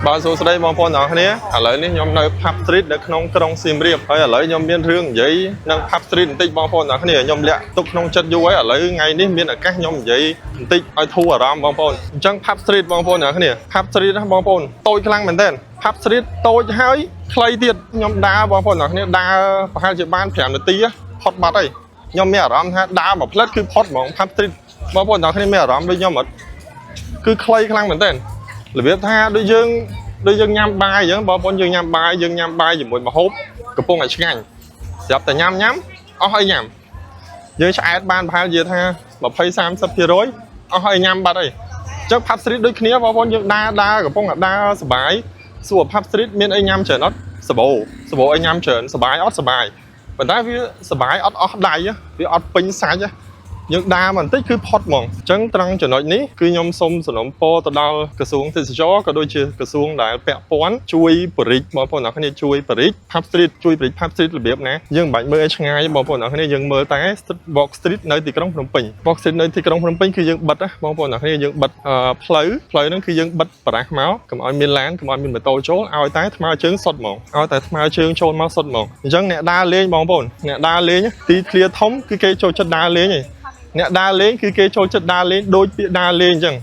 បាទសួស្តីបងប្អូនទាំងអស់គ្នាឥឡូវនេះខ្ញុំនៅ Pub Street នៅក្នុងក្រុងសៀមរាបហើយឥឡូវខ្ញុំមានរឿងនិយាយនឹង Pub Street បន្តិចបងប្អូនទាំងអស់គ្នាខ្ញុំលាក់ទុកក្នុងចិត្តយូរហើយឥឡូវថ្ងៃនេះមានឱកាសខ្ញុំនិយាយបន្តិចឲ្យធូរអារម្មណ៍បងប្អូនអញ្ចឹង Pub Street បងប្អូនទាំងអស់គ្នា Pub Street ណាបងប្អូនតូចខ្លាំងមែនទែន Pub Street តូចហើយខ្លីទៀតខ្ញុំដើរបងប្អូនទាំងអស់គ្នាដើរប្រហែលជាបាន5នាទីផុតបាត់ហើយខ្ញុំមានអារម្មណ៍ថាដើរមួយផ្លិតគឺផុតហ្មង Pub Street បងប្អូនទាំងអស់គ្នាមានអារម្មណ៍ដូចខ្ញុំអត់គឺខ្លីខ្លាំងមែនទែន របៀបថាដូចយើងញ៉ាំបាយអញ្ចឹងបងប្អូនយើងញ៉ាំបាយយើងញ៉ាំបាយជាមួយម្ហូបកំពុងតែឆ្ងាញ់ស្រាប់តែញ៉ាំញ៉ាំអស់ឲ្យញ៉ាំយើងឆ្អែតបានប្រហែលជាថា20 30%អស់ឲ្យញ៉ាំបាត់ហើយអញ្ចឹង Pub Street ដូចគ្នាបងប្អូនយើងដើរដើរកំពុងតែដើរសបាយសួរ Pub Street មានអីញ៉ាំច្រើនអត់សបោសបោអីញ៉ាំច្រើនសបាយអត់សបាយប៉ុន្តែវាសបាយអត់អស់ដៃវាអត់ពេញសាច់យើងដើរមកបន្តិចគឺផុតហ្មងអញ្ចឹងត្រង់ចំណុចនេះគឺខ្ញុំសូមសំណូមពរទៅដល់ក្រសួងទេសចរក៏ដូចជាក្រសួងដែលពាក់ព័ន្ធជួយពង្រីកបងប្អូនទាំងគ្នាជួយពង្រីក Pub Street ជួយពង្រីក Pub Street របៀបណាយើងមិនបាច់មើលឲ្យឆ្ងាយបងប្អូនទាំងគ្នាយើងមើលតែ Walk Street នៅទីក្រុងភ្នំពេញ Walk Street នៅទីក្រុងភ្នំពេញគឺយើងបិទណាបងប្អូនទាំងគ្នាយើងបិទផ្លូវផ្លូវហ្នឹងគឺយើងបិទបារ៉ាស់មកកុំឲ្យមានឡានកុំឲ្យមានម៉ូតូចូលឲ្យតែថ្មើរជើងសុតហ្មងឲ្យតែថ្មើរជើងចូលមកសុតហ្មងអញ្ចឹងអ្នកដើរលេងបងប្អូនអ្នកដើរលេងទីធ្លាធំគឺគេចូលចិត្តដើរលេងឯង អ្នកដើរលេងគឺគេចូលចិត្តដើរលេងដូចពាក្យដើរលេងអញ្ចឹង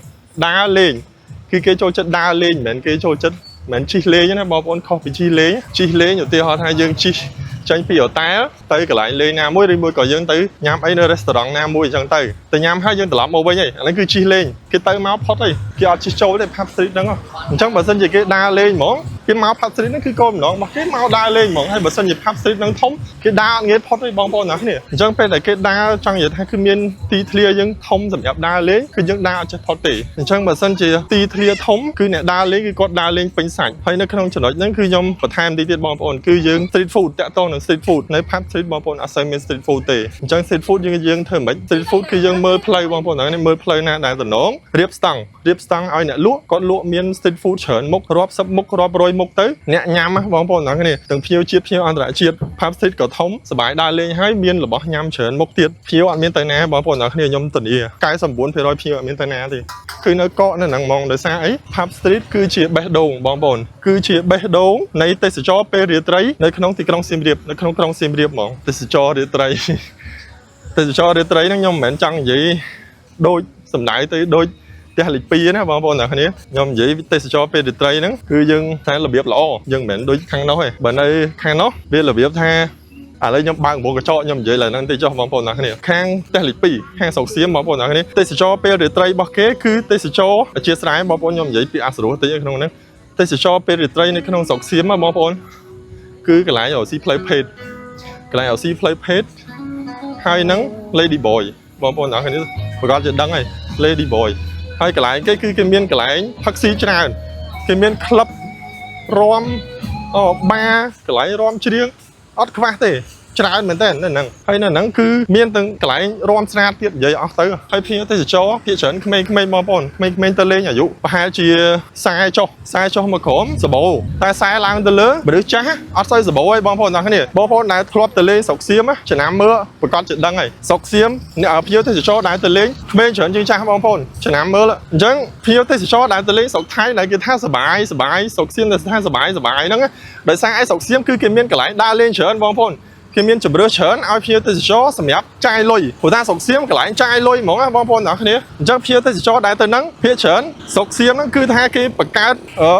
ដើរលេងគឺគេចូលចិត្តដើរលេងមិនមែនគេចូលចិត្តមិនមែនជិះលេងទេណាបងប្អូនខុសពីជិះលេងជិះលេងឧទាហរណ៍ថាយើងជិះចេញពីហូតែលទៅកន្លែងលេងណាមួយឬមួយក៏យើងទៅញ៉ាំអីនៅរេស្តូរ៉ង់ណាមួយអញ្ចឹងទៅទៅញ៉ាំហើយយើងត្រឡប់មកវិញហីអាហ្នឹងគឺជិះលេងគេទៅមកផុតហីគេអត់ជិះចូលទេ Pub Street ហ្នឹងហ៎អញ្ចឹងបើសិនជាគេដើរលេងហ្មងគេមក Pub Street ហ្នឹងគឺគោលបំណងរបស់គេមកដើរលេងហ្មងហើយបើសិនជា Pub Street ហ្នឹងធំគេដើរអត់ងាយផុតទេបងប្អូនណាគ្នាអញ្ចឹងពេលដែលគេដើរចង់និយាយថាគឺមានទីធ្លាយើងធំសម្រាប់ដើរលេងគឺយើងដើរអត់ចេះផុតទេអញ្ចឹងបើសិនជាទីធ្លាធំគឺអ្នកដើរលេងគឺគាត់ដើរលេងពេញសាច់ហើយនៅក្នុងចំណុចហ្នឹងគឺខ្ញុំបន្ថែមតិចទៀតបងប្អូនគឺយើង street food តាក់ទងនឹង street food នៅ Pub Street បងប្អូនអត់សូវមាន street food ទេអញ្ចឹង street food យើងយើងធ្វើមិន street food គឺយើងមើលផ្លូវបងប្អូនហ្នឹងមើលផ្លូវណាដែលតំណងរៀបស្តង់រៀបស្តង់ឲ្យអ្នកលក់គាត់លក់មាន street food ច្រើនមុខរាប់សិបមុខរាប់រយមុខទៅអ្នកញ៉ាំណាបងប្អូនហ្នឹងគ្នាទាំងភ្ញៀវជាតិភ្ញៀវអន្តរជាតិ Pub Street ក៏ធំសប្បាយដើរលេងហើយមានរបស់ញ៉ាំច្រើនមុខទៀតភ្ញៀវអត់មានទៅណាបងប្អូនទាំងគ្នាខ្ញុំធានា99%ភ្ញៀវអត់មានទៅណាទេគឺនៅកកនៅហ្នឹងហ្មងដោយសារអី Pub Street គឺជាបេះដូងបងប្អូនគឺជាបេះដូងនៃទេសចរពេលរាត្រីនៅក្នុងទីក្រុងសៀមរាបនៅក្នុងក្រុងសៀមរាបហ្មងទេសចររាត្រី ទេសចររាត្រីហ្នឹងខ្ញុំមិនមែនចង់និយាយដូចសំដៅទៅដូចផ្ទះលេខ2ណាបងប្អូនទាំងគ្នាខ្ញុំនិយាយទេសចរពេលរាត្រីហ្នឹងគឺយើងតែរបៀបល្អយើងមិនមែនដូចខាងនោះទេបើនៅខាងនោះវារបៀបថាឥឡូវខ្ញុំបើកកំពង់កញ្ចក់ខ្ញុំនិយាយឡើងហ្នឹងតិចចុះបងប្អូនទាំងគ្នាខាងផ្ទះលេខ2ខាងស្រុកសៀមបងប្អូនទាំងគ្នាទេសចរពេលរាត្រីរបស់គេគឺទេសចរអធិស្ឋានបងប្អូនខ្ញុំនិយាយពីអសរោះតិចក្នុងហ្នឹងទេសចរពេលរាត្រីនៅក្នុងស្រុកសៀមបងប្អូនគឺកន្លែងរកស៊ីផ្លូវភេទកន្លែងរកស៊ីផ្លូវភេទ ហើយហ្នឹង Lady Boy បងប្អូនទាំងអស់គ្នាប្រកាសជាដឹងហើយ Lady Boy ហើយកន្លែងគេគឺគេមានកន្លែងផឹកស៊ីច្រើនគេមានក្លឹបរាំអូបារកន្លែងរាំច្រៀងអត់ខ្វះទេច្រើនមែនតើនៅហ្នឹងហើយនៅហ្នឹងគឺមានទាំងកន្លែងរាំស្រាតទៀតនិយាយអស់ទៅហើយភ្ញៀវទេសចរភាគច្រើនក្មេងៗបងប្អូនក្មេងៗទៅលេងអាយុប្រហែលជា40ចុះ40ចុះមកក្រោមសបោតែ40ឡើងទៅលើមនុស្សចាស់អត់សូវសបោទេបងប្អូនទាំងគ្នាបងប្អូនដែលធ្លាប់ទៅលេងស្រុកសៀមចំណាំមើលប្រកាសជាដឹងហើយស្រុកសៀមអ្នកភ្ញៀវទេសចរដែលទៅលេងក្មេងច្រើនជាងចាស់បងប្អូនចំណាំមើលអញ្ចឹងភ្ញៀវទេសចរដែលទៅលេងស្រុកថៃដែលគេថាសបាយសបាយស្រុកសៀមដែលថាសបាយសបាយហ្នឹងដោយសារឯស្រុកសៀមគឺគេមានកន្លែងដើរលេងច្រើនបងប្អូនគេមានជម្រើសច្រើនឲ្យភ្ញៀវទេសចរសម្រាប់ចាយលុយព្រោះថាស្រុកសៀមកន្លែងចាយលុយហ្មងណាបងប្អូនទាំងគ្នាអញ្ចឹងភ្ញៀវទេសចរដែលទៅហ្នឹងភាគច្រើនស្រុកសៀមហ្នឹងគឺថាគេបង្កើត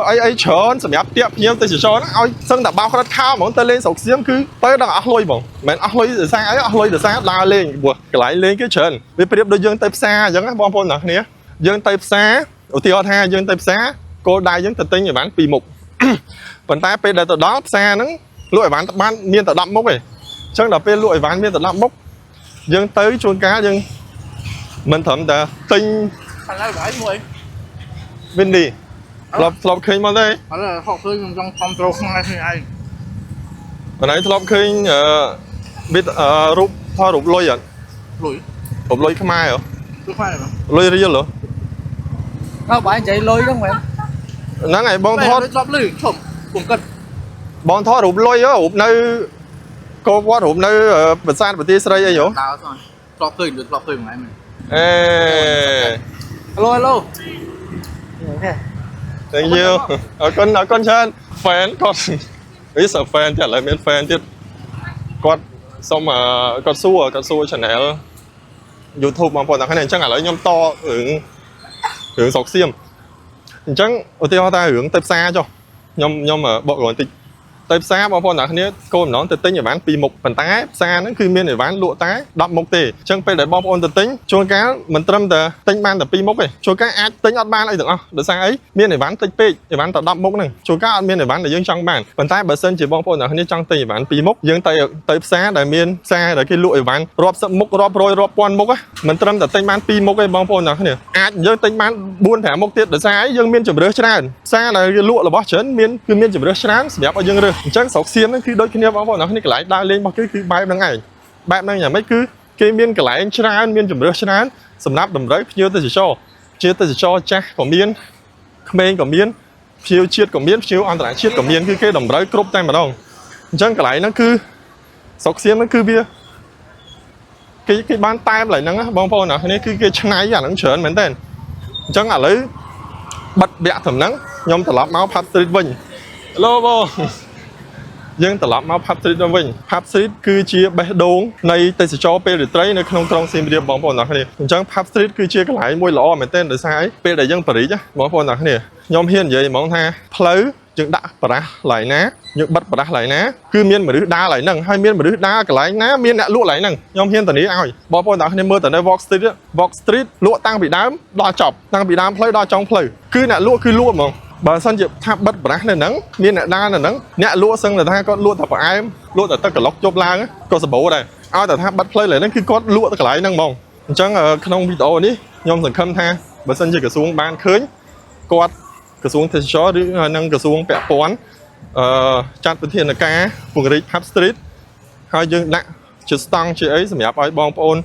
អីអីច្រើនសម្រាប់ទាក់ភ្ញៀវទេសចរហ្នឹងឲ្យសឹងតែបោករត់ខោហ្មងទៅលេងស្រុកសៀមគឺទៅដល់អស់លុយហ្មងមិនមែនអស់លុយដោយសារអីអស់លុយដោយសារដើរលេងព្រោះកន្លែងលេងគេច្រើនវាប្រៀបដូចយើងទៅផ្សារអញ្ចឹងណាបងប្អូនទាំងគ្នាយើងទៅផ្សារឧទាហរណ៍ថាយើងទៅផ្សារគោលដៅយើងទៅទិញអីវ៉ាន់ពីរមុខ ប៉ុន្តែពេលដែលទៅដល់ផ្សារហ្នឹងលក់អីវ៉ាន់បានមានតែ10មុខឯងអញ្ចឹងដល់ពេលលក់អីវ៉ាន់មានតែ10មុខយើងទៅជួនកាលយើងមិនត្រឹមតែទិញ ឥឡូវឯងមួយ វិនឌីធ្លាប់ធ្លាប់ឃើញមកទេ ឥឡូវហកឃើញខ្ញុំចង់ខំត្រូខ្មែរគ្នាឯង បងឯងធ្លាប់ឃើញអឺវីដអឺរូបថតរូបលុយអត់ លុយ រូបលុយខ្មែរហ៎ លុយខ្មែរហ្នឹង លុយរៀលហ៎ អើបងនិយាយលុយហ្នឹងមែន ហ្នឹងហើយបងថត ធ្លាប់លឺឈុំពងកិត បងថតរូបលុយហ៎រូបនៅកោវត្តរូបនៅប្រាសាទបន្ទាយស្រីអីហ៎ ដើរសោះធ្លាប់ឃើញធ្លាប់ឃើញមួយថ្ងៃមែន អេ ហេឡូហេឡូ OK. Thank you. អរគុណអរគុណច្រើន fan គាត់អីស fan ទៀតឥឡូវមាន fan ទៀតគាត់សុំអឺគាត់សួរគាត់សួរ channel YouTube បងប្អូនទាំងគ្នាអញ្ចឹងឥឡូវខ្ញុំតរឿងរឿងស្រុកសៀមអញ្ចឹងឧទាហរណ៍ថារឿងទៅផ្សារចុះខ្ញុំខ្ញុំបកក្រោយបន្តិចទៅផ្សារបងប្អូនទាំងគ្នាគោលបំណងទៅទិញអីវ៉ាន់ពីរមុខប៉ុន្តែផ្សារហ្នឹងគឺមានអីវ៉ាន់លក់តែ10មុខទេអញ្ចឹងពេលដែលបងប្អូនទៅទិញជួនកាលមិនត្រឹមតែទិញបានតែពីរមុខទេជួនកាលអាចទិញអត់បានអីទាំងអស់ដោយសារអីមានអីវ៉ាន់តិចពេកអីវ៉ាន់តែ10មុខហ្នឹងជួនកាលអត់មានអីវ៉ាន់ដែលយើងចង់បានប៉ុន្តែបើសិនជាបងប្អូនទាំងគ្នាចង់ទិញអីវ៉ាន់ពីរមុខយើងទៅទៅផ្សារដែលមានផ្សារដែលគេលក់អីវ៉ាន់រាប់សិបមុខរាប់រយរាប់ពាន់មុខណាមិនត្រឹមតែទិញបានពីរមុខទេបងប្អូនទាំងគ្នាអាចយើងទិញបាន4 5មុខទៀតដោយសារអីយើងមានជម្រើសច្រើនផ្សារដែលគេលក់របស់ច្រើនមានគឺមានជម្រើសច្រើនសម្រាប់ឲ្យយើងរើសអញ្ចឹងស្រុកសៀមហ្នឹងគឺដូចគ្នាបងប្អូនទាំងគ្នាកន្លែងដើរលេងរបស់គេគឺបែបហ្នឹងឯងបែបហ្នឹងយ៉ាងម៉េចគឺគេមានកន្លែងច្រើនមានជម្រើសច្រើនសម្រាប់តម្រូវភ្ញៀវទេសចរភ្ញៀវទេសចរចាស់ក៏មានក្មេងក៏មានភ្ញៀវជាតិក៏មានភ្ញៀវអន្តរជាតិក៏មានគឺគេតម្រូវគ្រប់តែម្ដងអញ្ចឹងកន្លែងហ្នឹងគឺស្រុកសៀមហ្នឹងគឺវាគេគេបានតែមកន្លែងហ្នឹងណាបងប្អូនណានេះគឺគេឆ្នៃអាហ្នឹងច្រើនមែនតើអញ្ចឹងឥឡូវបិទវគ្គត្រឹមហ្នឹងខ្ញុំត្រឡប់មក Pub Street វិញ Hello បងយើងត្រឡប់មក Pub Street វិញ Pub Street គឺជាបេះដូងនៃទេសចរពេលរាត្រីនៅក្នុងក្រុងសៀមរាបបងប្អូនទាំងគ្នាអញ្ចឹង Pub Street គឺជាកន្លែងមួយល្អមែនទែនដោយសារអីពេលដែលយើងបរិចបងប្អូនទាំងគ្នាខ្ញុំហ៊ាននិយាយហ្មងថាផ្លូវយើងដាក់បារះកន្លែងណាយើងបិទបារះកន្លែងណាគឺមានមនុស្សដើរកន្លែងហ្នឹងហើយមានមនុស្សដើរកន្លែងណាមានអ្នកលក់កន្លែងហ្នឹងខ្ញុំហ៊ានធានាឲ្យបងប្អូនទាំងគ្នាមើលទៅនៅ Walk Street Walk Street លក់តាំងពីដើមដល់ចប់តាំងពីដើមផ្លូវដល់ចុងផ្លូវគឺអ្នកលក់គឺលក់ហ្មងបើសិនជាថាបិទបារះនៅហ្នឹងមានអ្នកដើរនៅហ្នឹងអ្នកលក់សឹងតែថាគាត់លក់តែផ្អែមលក់តែទឹកក្លុកជប់ឡើងក៏សម្បូរដែរឲ្យតែថាបិទផ្លូវឡើយហ្នឹងគឺគាត់លក់ទៅកន្លែងហ្នឹងហ្មងអញ្ចឹងក្នុងវីដេអូនេះខ្ញុំសង្ឃឹមថាបើសិនជាក្រសួងបានឃើញគាត់ក្រសួងទេសចរឬនិងក្រសួងពាក់ព័ន្ធអឺចាត់វិធានការពង្រីក Pub Street ហើយយើងដាក់ជាស្តង់ជាអីសម្រាប់ឲ្យបងប្អូន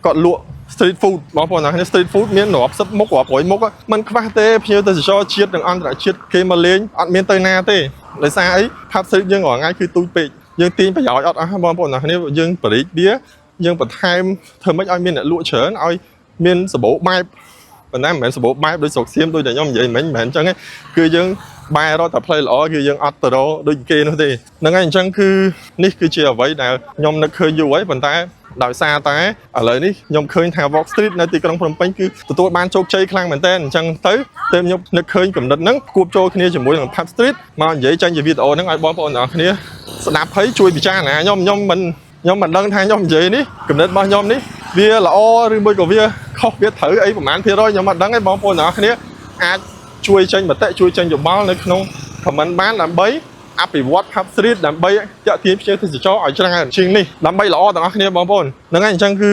គាត់លក់ street food បងប្អូនណាគ្នា street food មានរាប់សិបមុខរាប់រយមុខมันខ្វះទេភ្ញៀវទេសចរជាតិនិងអន្តរជាតិគេមកលេងអត់មានទៅណាទេដោយសារអី Pub Street យើងរាល់ថ្ងៃគឺទូចពេកយើងទាញប្រយោជន៍អត់អស់បងប្អូនណាគ្នាយើងបរិចវាយើងបន្ថែមធ្វើម៉េចឲ្យមានអ្នកលក់ច្រើនឲ្យមានសម្បូរបែបប៉ុន្តែមិនមែនសម្បូរបែបដូចស្រុកសៀមដូចតែខ្ញុំនិយាយមិញមិនមែនអញ្ចឹងទេគឺយើងបែររត់តែផ្លូវល្អគឺយើងអត់ទៅរកដូចគេនោះទេហ្នឹងហើយអញ្ចឹងគឺនេះគឺជាអ្វីដែលខ្ញុំនឹកឃើញយូរហើយប៉ុន្តែដោយសារតែឥឡូវនេះខ្ញុំឃើញថា Walk Street នៅទីក្រុងភ្នំពេញគឺទទួលបានជោគជ័យខ្លាំងមែនទែនអញ្ចឹងទៅទើបខ្ញុំនឹកឃើញគំនិតហ្នឹងគួបចូលគ្នាជាមួយនឹង Pub Street មកនិយាយចេញជាវីដេអូហ្នឹងឲ្យបងប្អូនទាំងអស់គ្នាស្ដាប់ហើយជួយពិចារណាខ្ញុំខ្ញុំមិនខ្ញុំមិនដឹងថាខ្ញុំនិយាយនេះគំនិតរបស់ខ្ញុំនេះវាល្អឬមួយក៏វាខុសវាត្រូវអីប្រហែលភាគរយខ្ញុំអត់ដឹងទេបងប្អូនទាំងអស់គ្នាអាចជួយចេញមតិជួយចេញយោបល់នៅក្នុង comment បានដើម្បីអភិវឌ្ឍ Pub Street ដើម្បីទាក់ទាញភ្ញៀវទេសចរឲ្យច្រើនជាងនេះដើម្បីល្អទាំងអស់គ្នាបងប្អូនហ្នឹងហើយអញ្ចឹងគឺ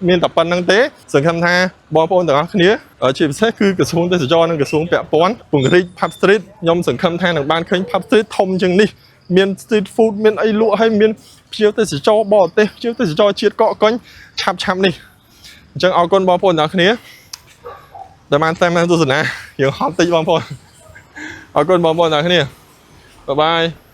មានតែប៉ុណ្្នឹងទេសង្ឃឹមថាបងប្អូនទាំងអស់គ្នាជាពិសេសគឺក្រសួងទេសចរនិងក្រសួងពាក់ព័ន្ធពង្រីក Pub Street ខ្ញុំសង្ឃឹមថានឹងបានឃើញ Pub Street ធំជាងនេះមាន street food មានអីលក់ហើយមានភ្ញៀវទេសចរបរទេសភ្ញៀវទេសចរជាតិកកកុញឆាប់ឆាប់នេះអញ្ចឹងអរគុណបងប្អូនទាំងអស់គ្នាដែលបានតាមដានទស្សនាយើងហត់តិចបងប្អូនអរគុណបងប្អូនទាំងអស់គ្នាbye bye.